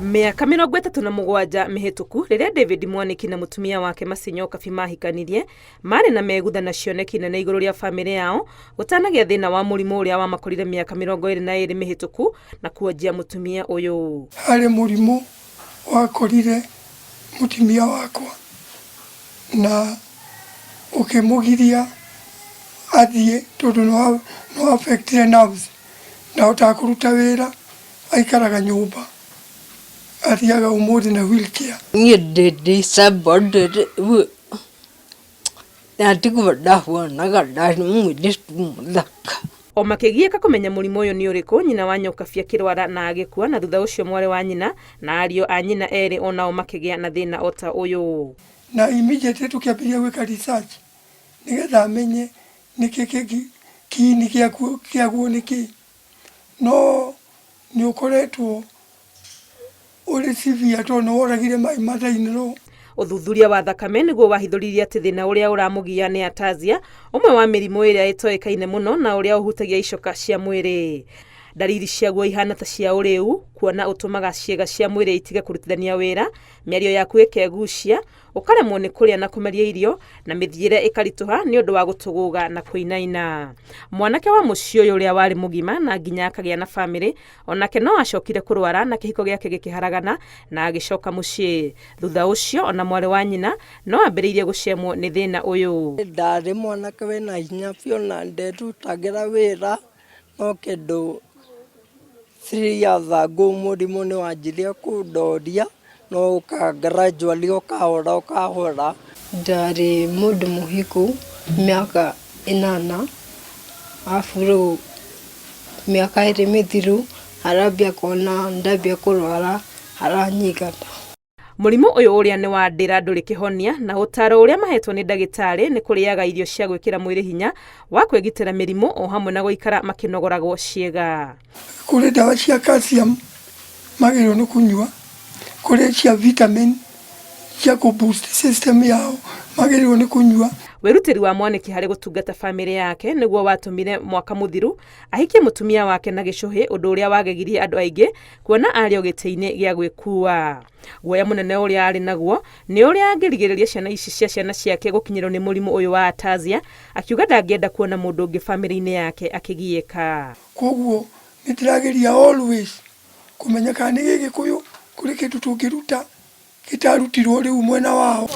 Mĩaka 37 mĩhĩtũku rĩrĩa David Mwaniki na mũtumia wake Mercy Nyokabi mahikanirie, marĩ na megutha na cioneki nene igũrũ rĩa famĩlĩ yao gũtanagĩa thĩna wa mũrimũ ũrĩa wamakorire mĩaka 22 mĩhĩtũku na kuonjia mũtumia ũyũ. Harĩ mũrimũ wakorire mũtumia wakwa na ũkĩmũgiria athiĩ tondũ nĩ wa affect-ire nerves, ndahotaga kũruta wĩra, aikaraga nyũmba, athiaga ũmũthĩ na wheelchair. Niĩ ndĩ disabled rĩu na tiguo ndahuanaga ndarĩ mũirĩtu mũthaka. O makĩgiĩka kũmenya mũrimũ ũyũ nĩ ũrĩkũ, nyina wa Nyokabi akĩrwara na agĩkua na thutha ũcio mwarĩ wa nyina na ariũ a nyina erĩ o nao makĩgĩa na thĩna o ta ũyũ. Na immediately tũkĩambĩrĩria gwĩka research nĩgetha amenye nĩkĩ kĩngĩ kĩini kĩaguo nĩkĩ, no nĩ ũkoretwo ũrĩ severe tondũ nĩ woragire my mother in law. Ũthuthuria wa thakame nĩguo wahithũririe atĩ thĩna ũrĩa ũramũgia nĩ ataxia, ũmwe wa mĩrimũ ĩrĩa ĩtoĩkaine mũno na ũrĩa ũhutagia icoka cia mwĩrĩ. Ndariri ciaguo ihana ta cia ũrĩu, kuona ũtũmaga ciĩga cia mwĩrĩ itige kũrutithania wĩra, mĩario yaku ĩkegucia, ũkaremwo nĩ kũrĩa na kũmeria irio, na mĩthiĩre ĩkaritũha nĩ ũndũ wa gũtũgũga na kũinaina. Mwanake wa mũciĩ ũyũ ũrĩa warĩ mũgima na nginya akagĩa na famĩlĩ, onake no acokire kũrwara na kĩhiko gĩake gĩkĩharagana na agĩcoka mũciĩ. Thutha ũcio ona mwarĩ wa nyina no ambĩrĩirie gũcemwo nĩ thĩna ũyũ. Ndarĩ mwanake wĩna hinya biũ na nderutagĩra wĩra no kĩndũ 3 years ago mũrimũ nĩ wanjirie kũndoria no ũka gradually ũkahora ũkahora. Ndarĩ mũndũ mũhiku mĩaka 8 arabu rĩu mĩaka 2 mĩthiru arambia kuona ndambia kũrwara aranyingata. Mũrimũ ũyũ ũrĩa nĩ wa ndĩra ndũrĩ kĩhonia na ũtaaro ũrĩa mahetwo nĩ ndagĩtarĩ nĩ kũrĩaga irio cia gwĩkĩra mwĩrĩ hinya wa kwĩgitĩra mĩrimũ o hamwe na gũikara makĩnogoragwo ciĩga. Kũrĩ ndawa cia calcium magĩrĩirwo nĩ kũnyua, kũrĩ cia vitamin cia kũ boost system yao magĩrĩirwo nĩ kũnyua. Wĩrutĩri wa Mwaniki harĩ gũtungata famĩlĩ yake nĩguo watũmire mwaka mũthiru ahikie mũtumia wake na gĩcũhĩ, ũndũ ũrĩa wagegirie andũ aingĩ kuona arĩ o gĩtĩ-inĩ gĩa gwĩkua. Guoya mũnene ũrĩa arĩ naguo nĩ ũrĩa angĩrigĩrĩria ciana ici cia ciana ciake gũkinyĩrwo nĩ mũrimũ ũyũ wa ataxia, akiuga ndangĩenda kuona mũndũ ũngĩ famĩlĩ-inĩ yake akĩgiĩka. Koguo nĩ ndĩrageria always kũmenya kana nĩ Gĩgĩkũyũ kũrĩ kĩndũ tũngĩruta gĩtarutirwo rĩu mwena wao.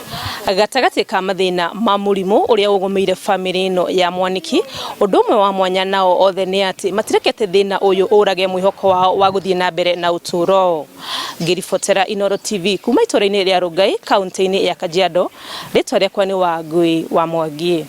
Gatagatĩ ka mathĩna ma mũrimũ ũrĩa ũgũmĩire famĩlĩ ĩno ya Mwaniki, ũndũ ũmwe wa mwanya nao othe nĩ atĩ matirekete thĩna ũyũ ũrage mwĩhoko wao wa gũthiĩ na mbere na ũtũũro. Ngĩribotera Inooro TV kuma itũũra-inĩ rĩa Rongai, kaunti-inĩ ya Kajiado, rĩtwa rĩakwa nĩ Wangui wa Mwangi.